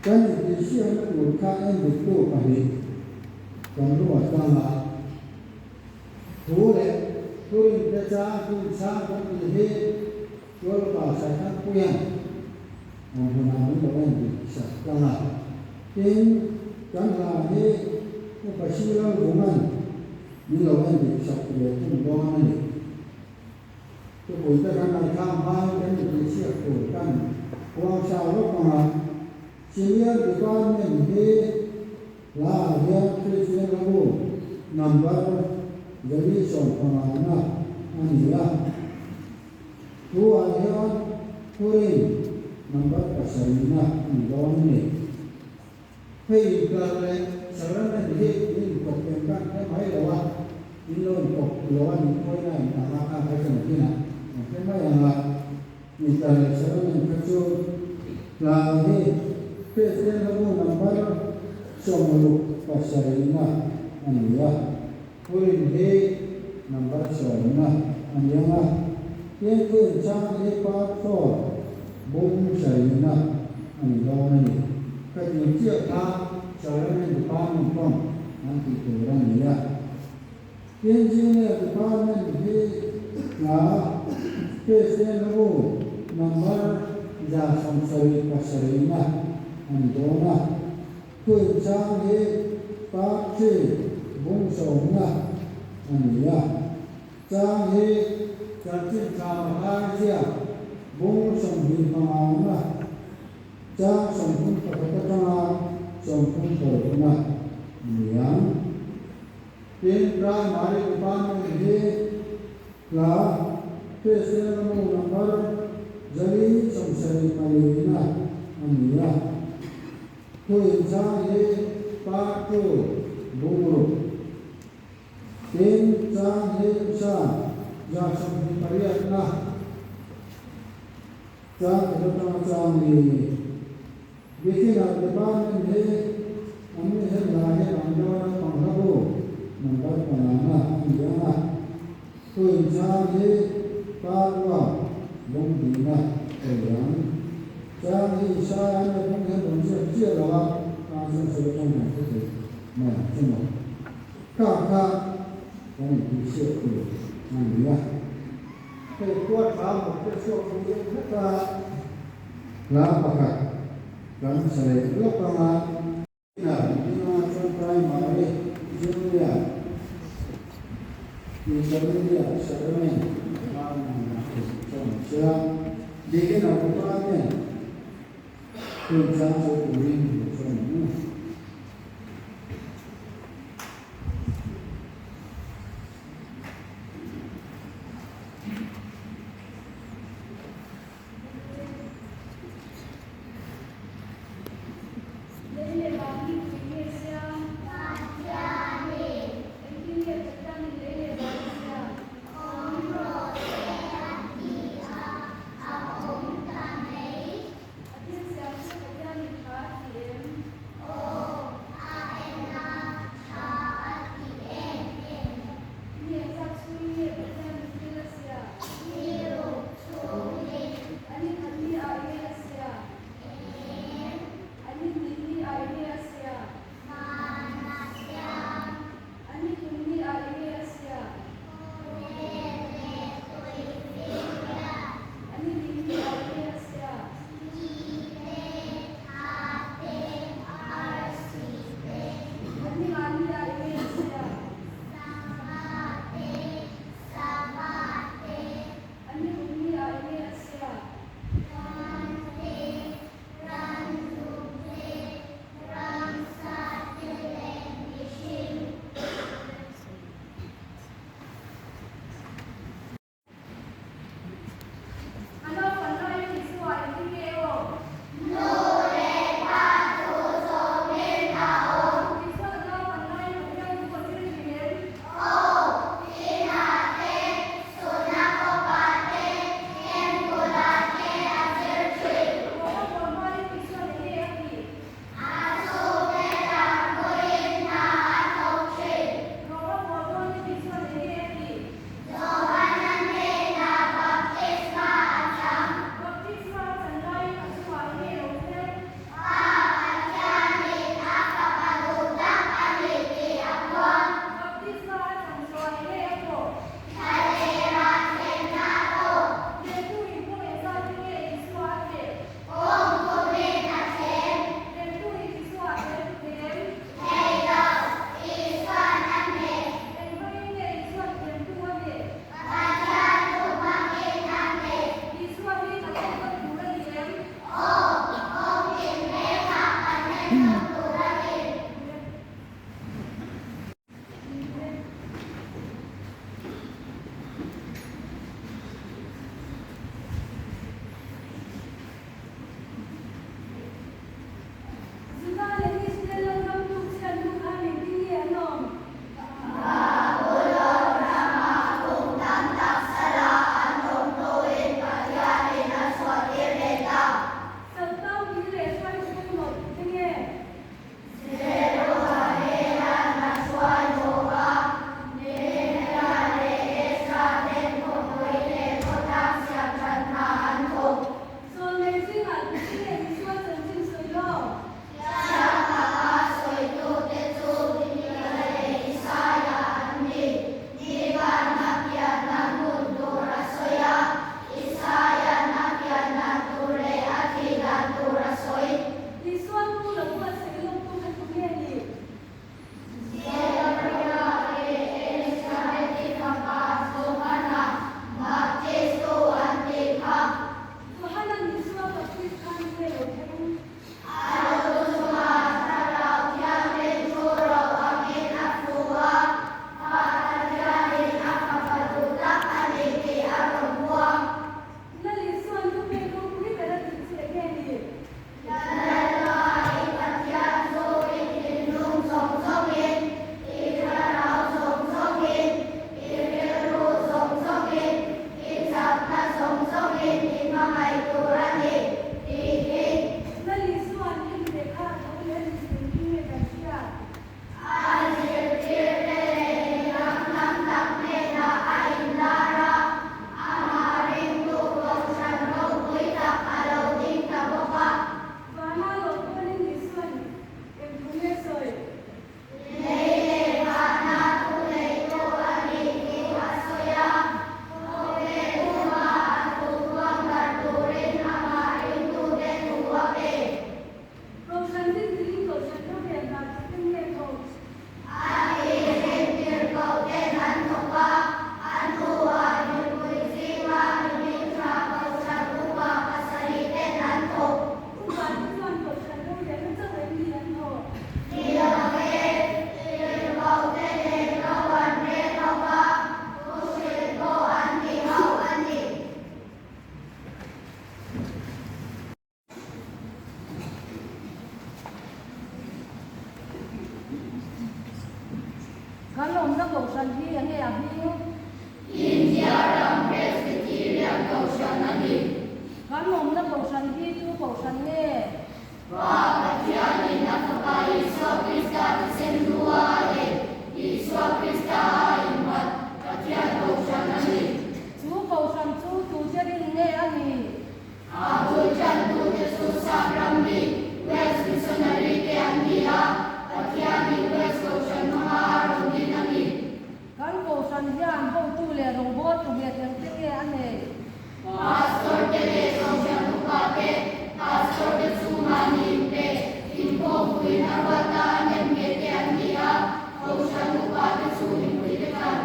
Kan intihsiakna tur kha endiktu pahnih kan ruat tlang a, thu leh thurinte chang chungchang kan tih hi Tualpa Saithangpuia'n awm hunah min lo endik sak tlang a. Tin, kan hla hi Upa Silalvunga'n min lo endik sak ve thung dawn a ni. Thupuite kan ngaihthlak hmain kan intihchhiat tur kan huangsa lawk ang a, Senior Department hi hlaah hian Kristian hlabu number 415 na a ni a, thu-ah hian Thurin number pasarih na a ni dawn a ni. Hei inkar leh Sacrament hi in inkawp em kan hre mai lo a, in lo inkawp lo a nih pawhin a intang a kha kha chuan kinah kan hre mai ang a, inkar leh Sacrament kha chu hla hi Kristian hlabu number 67 na a ni a, Purin hi number 10 na a ni ang a, tin thu inchang hi part four bung sarihna a ni dawn a ni. Ka tih chiah kha Sacrament Department pawn an tih tur a ni a. Tin Junior Department hi hla Kristian hlabu number 177 na a ni dawn a. Thu inchang hi part three bung 10 na a ni a. Chang hi chanchin tha Mathai ziak bung 25 na chang 31 atanga 36 na a ni ang. Tin, Primary Department hi hla Kristian Ramu number 474 na a ni a. Thu inchang hi part two bung ruk. Tin, chang hi sa 28 na chang khat atanga chang ni. Bikinah department hi an ni hen lai hian an dawn a panghlabu number panga na a ni ang a. Thu inchang hi part one bung hnihna a ni ang. Chang hi Isaiah an la bung hian rawn ziak chiah lo a, tan chuan sawi atang kan hre thei mai ang chu maw. Kha kha kan intihsiak tur a ni a. Hei khua tha mawt te chhuak thei deuh hlek a, hla pakhat kan sa leh lawk ang a. Inah chuan primary, junior, intermediate, sacrament department ah te chuan an hria. Beginner department chungchang sawi turin lo sawi ang u. Lei leh vang hi tui nge siam? Pathianin. Engtin nge Pathianin lei leh vang a siam? Awm rawh se a ti a, a awm ta mai. A thil siam chu Pathianin tha a ti em? awmna kohhran hi enge a hming? India ram Presbyterian Kohhran a ni. Kan awmna kohhran hi tu kohhran nge? Pa Pathianin a Fapa Isua Krista thisen hlua a leh Isua Krista a innghat Pathian kohhran a ni. Chu kohhran chu tute rin nge a nih? A bul tantute chu Sap ram mi Welsh missionary te an ni a, Pathianin Welsh kohhran hmanga a rawn din a ni. Kan kohhran hian hotu leh rawngbawltu nghet engte nge a nei? Pastor te leh kohhran upa te, Pastor te chu mahni inpe, inkhawmpuiin a ruata a nem nghet te an ni a, kohhran upa te chu mipuite khan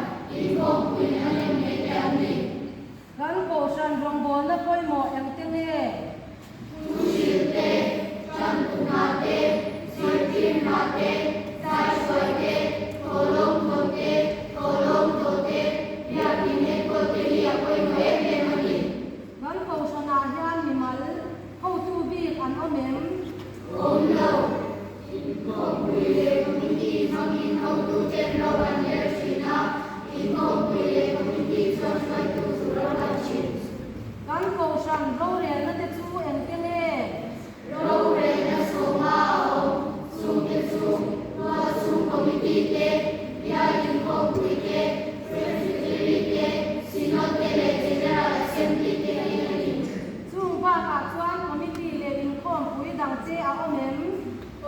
inkhawmpuiin a nem nghet te an ni. Kan kohhran rawngbawlna pawimawh engte nge? Thuhrilh te, tantu hna te, zirtir hna te, zaihruai te, thawhlawm thawn te, thawhlawm tawh te, biakin enkawl te hi a pawimawh em em a ni. Kan kohhranah hian mimal hotu bik an awm em? Awm lo. Inkhawmpui leh committee hmangin hotuten ro an rel thin a, inkhawmpui leh committee chuan hruaitu tur a ruat thin. Kan kohhran rorelna te chu engte nge? Rorelna sawma a awm chungte chu tualchhung committee te, bial inkhawmpui te, presbytery te, synod te leh general assembly te hi a ni. Chung bakah chuan committee leh inkhawmpui dang che a awm em?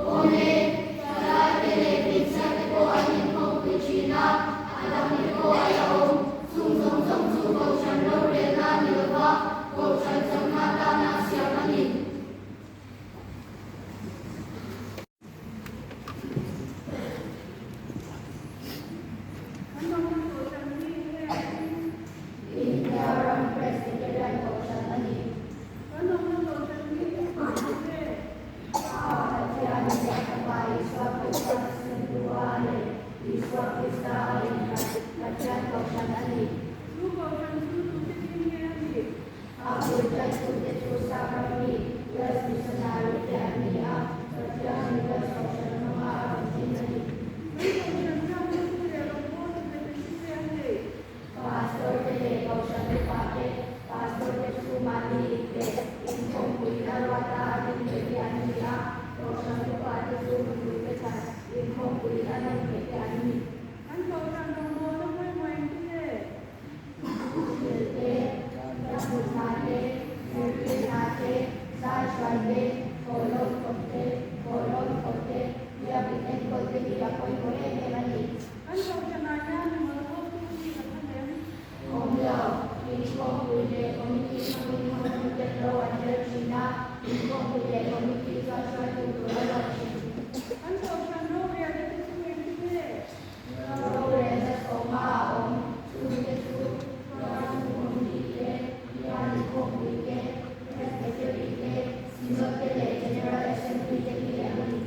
Awm e, thalai te leh hmeichhia te pawh an inkhawmpui thin a, a dang te pawh a la awm. Chung zawng zawng chu kohhran rorelna a ni lova, kohhran chakna atana a siam a ni. Kan awmna kohhran hi nge a hming? India ram Presbyterian kohhran a ni. Kan awmna kohhran hi tu kohhran nge? Pa Pathian leh Fapa Isua Krista thisen hlua leh Isua Krista a innghat Pathian kohhran a ni. Chu kohhran chu tute rin nge a nih? A bul tantute chu Sap ram mi Welsh missionary te an ni a, Pathianin Welsh kohhran hmanga a rawn din a ni. Kan kohhran hian hotu leh rawngbawltu nghet engtin nge an neih? Pastor te leh kohhran upa te, Pastor te chu mahni inpe, inkhawmpuiin a ruata a rin nghet te an ni a, kohhran upa te chu mipuite thlan, inkhawmpuiin a rin nghet te an ni. Kan kohhran rawngbawlna pawimawh engtin nge? Thuhrilh te, ṭahmut hna te, zirtir hna te, zaihruai te, thawhlawm thawk te, thawhlawm thawh te, biakin enkawl te hi a pawimawh em em a ni. Kan kohhranah hian mimal hotu bik an awm em? Awm lo. Inkhawmpui leh committee hmangin hotuten ro an rel thin a, inkhawmpui leh committee chuan hruaitu tur a ruat thin. Kan kohhran rorelna te chu engtin nge? Rorelna sawma a awm chhungte chu tualchhung committee te, bial inkhawmpui te, presbytery te, synod te leh general assembly te hi an ni.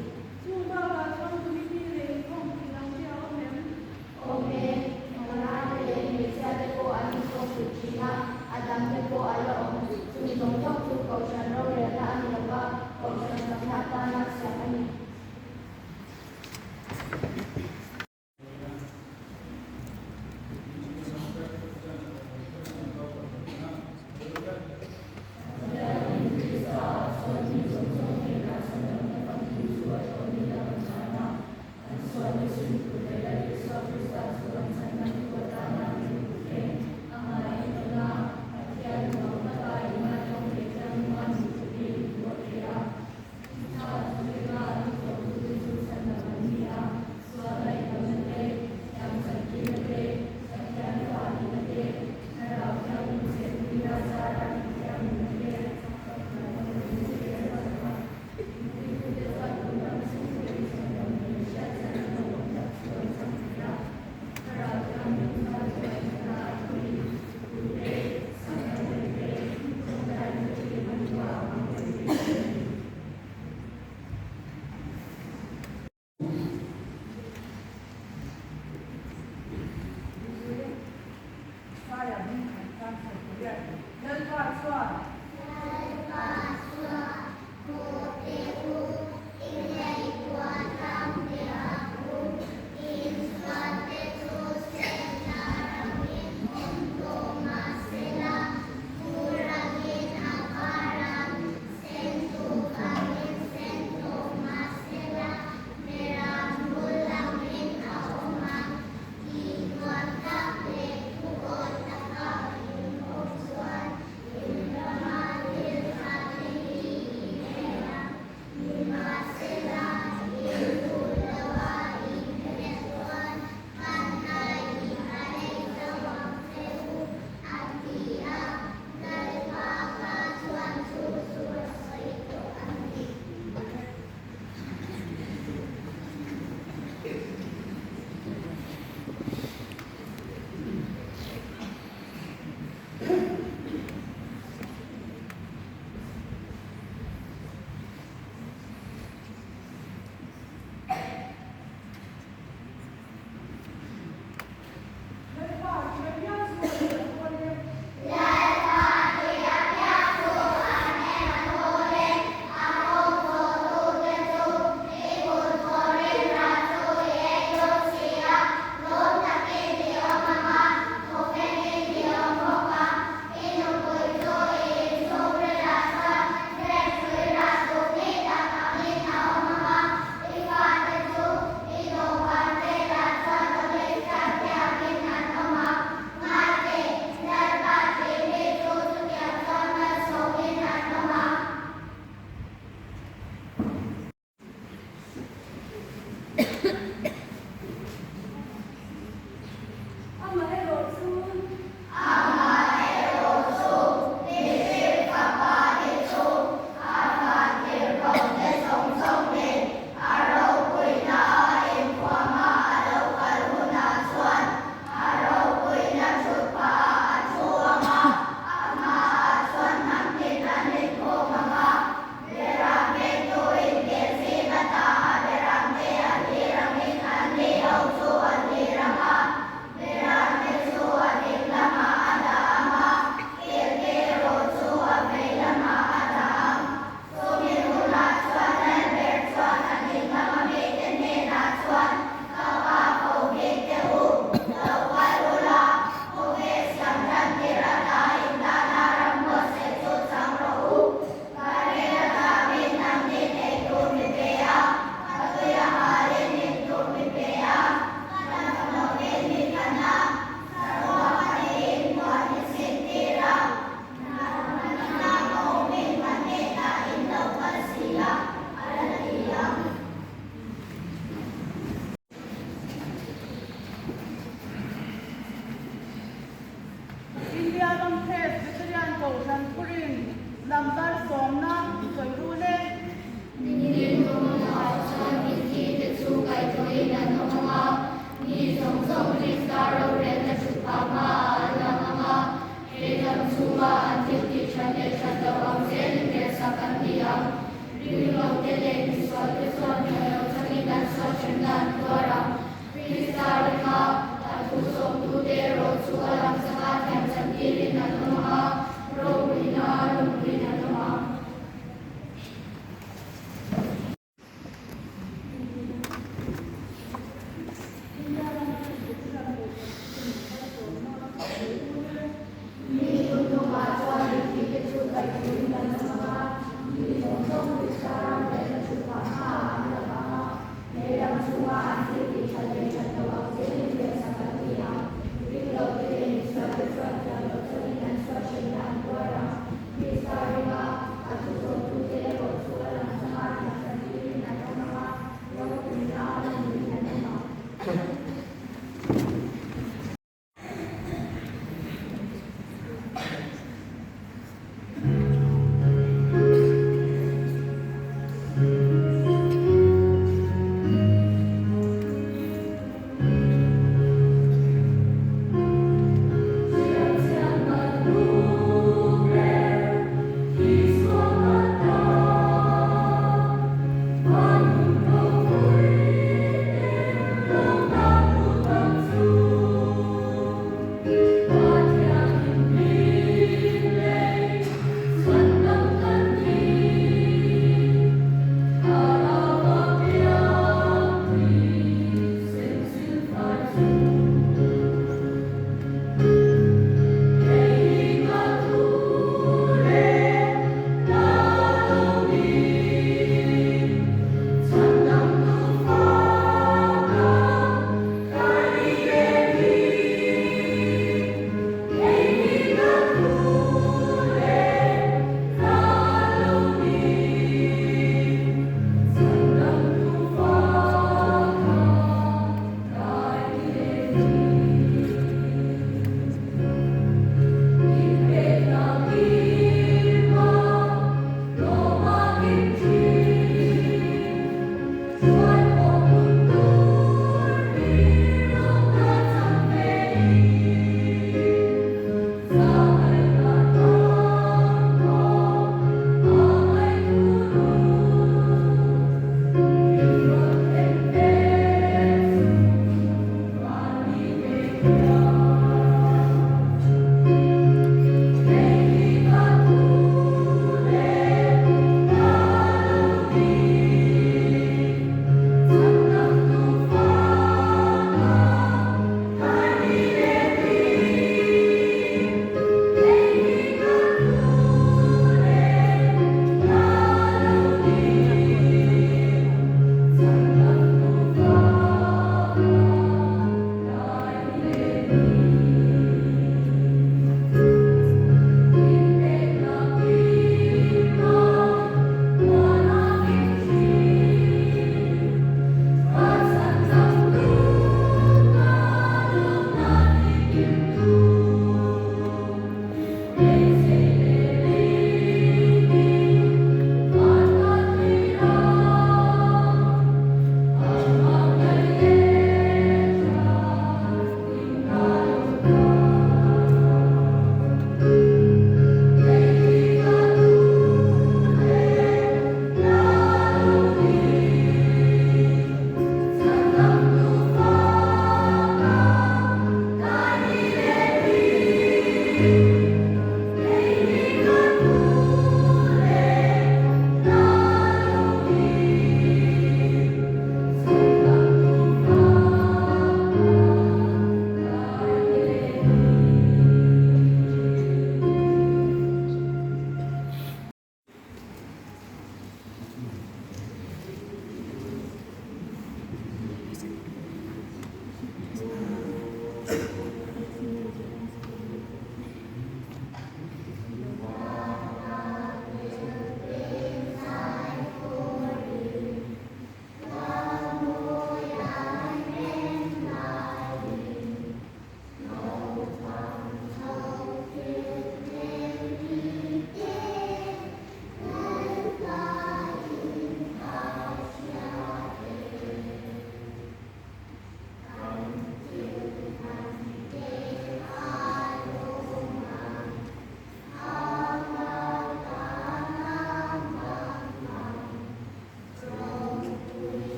Chung bakah chuan committee leh inkhawmpui dang. misualte chuan thiam lo changin an sual hremna an tuar ang. Krista ringa a thu sawmtute erawh chu a lang chaka thiam chantirin an awm ang a, ropuina lawmpuiin an awm ang. Mi hnuhnungah chuan mipui te chu kaih turin an awm ang a, mi zawng zawng Krista ram lehna thutphah hmaah an lang ang a, lei lam chunga an thil tih that leh that loh ang zelin riahsak an ni ang. Ring lo te leh.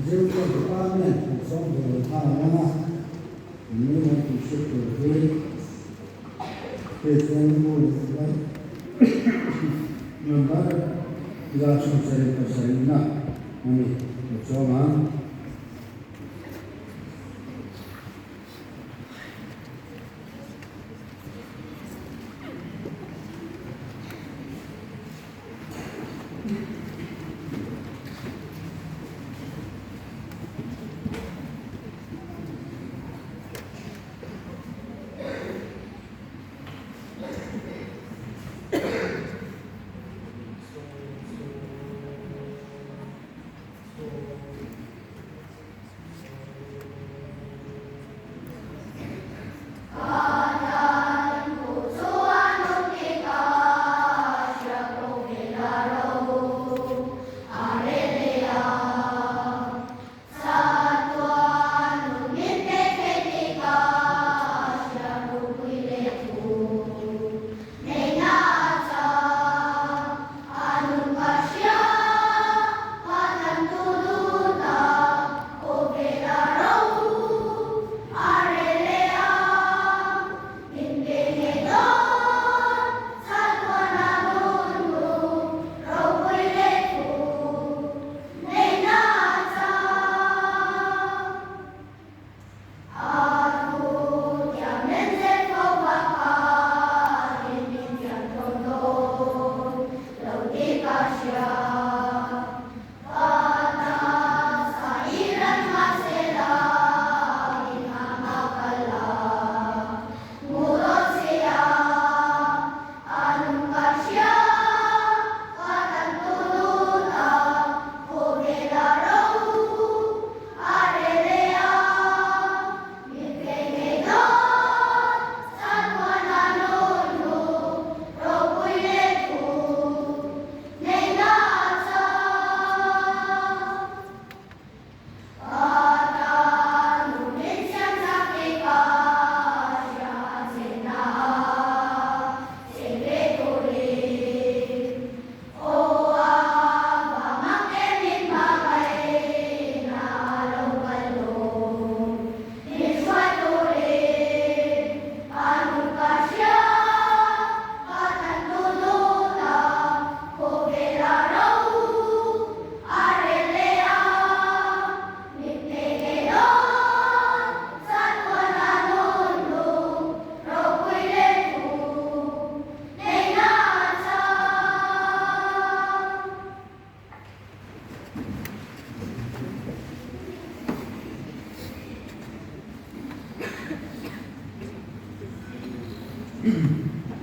Zirlai Department an sawm ve nghal ang a, ni an tih hriat tur hi page engemaw leh lai number 177 na a ni lo chuang ang.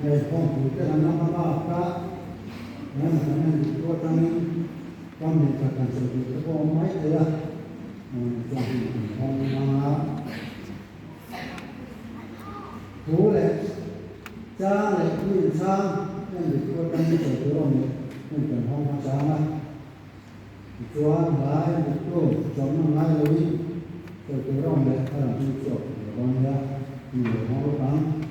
Hei kawngpui te kan la hma bak a, ram kan en duh pawh atangin kam leh khat kan sawi duh te pawh a awm mai thei a, chuan hun kan hawng hmang a. Thu leh chang leh mi inchhang en duh pawh atangin sawi tur a awm leh hun kan hawng hma chang a. Tichuan hlai diktu chawmna ngai loin sawi tur a awm leh a rawn hming chhuak leh dawn nia, mi lo hawng lawk ang.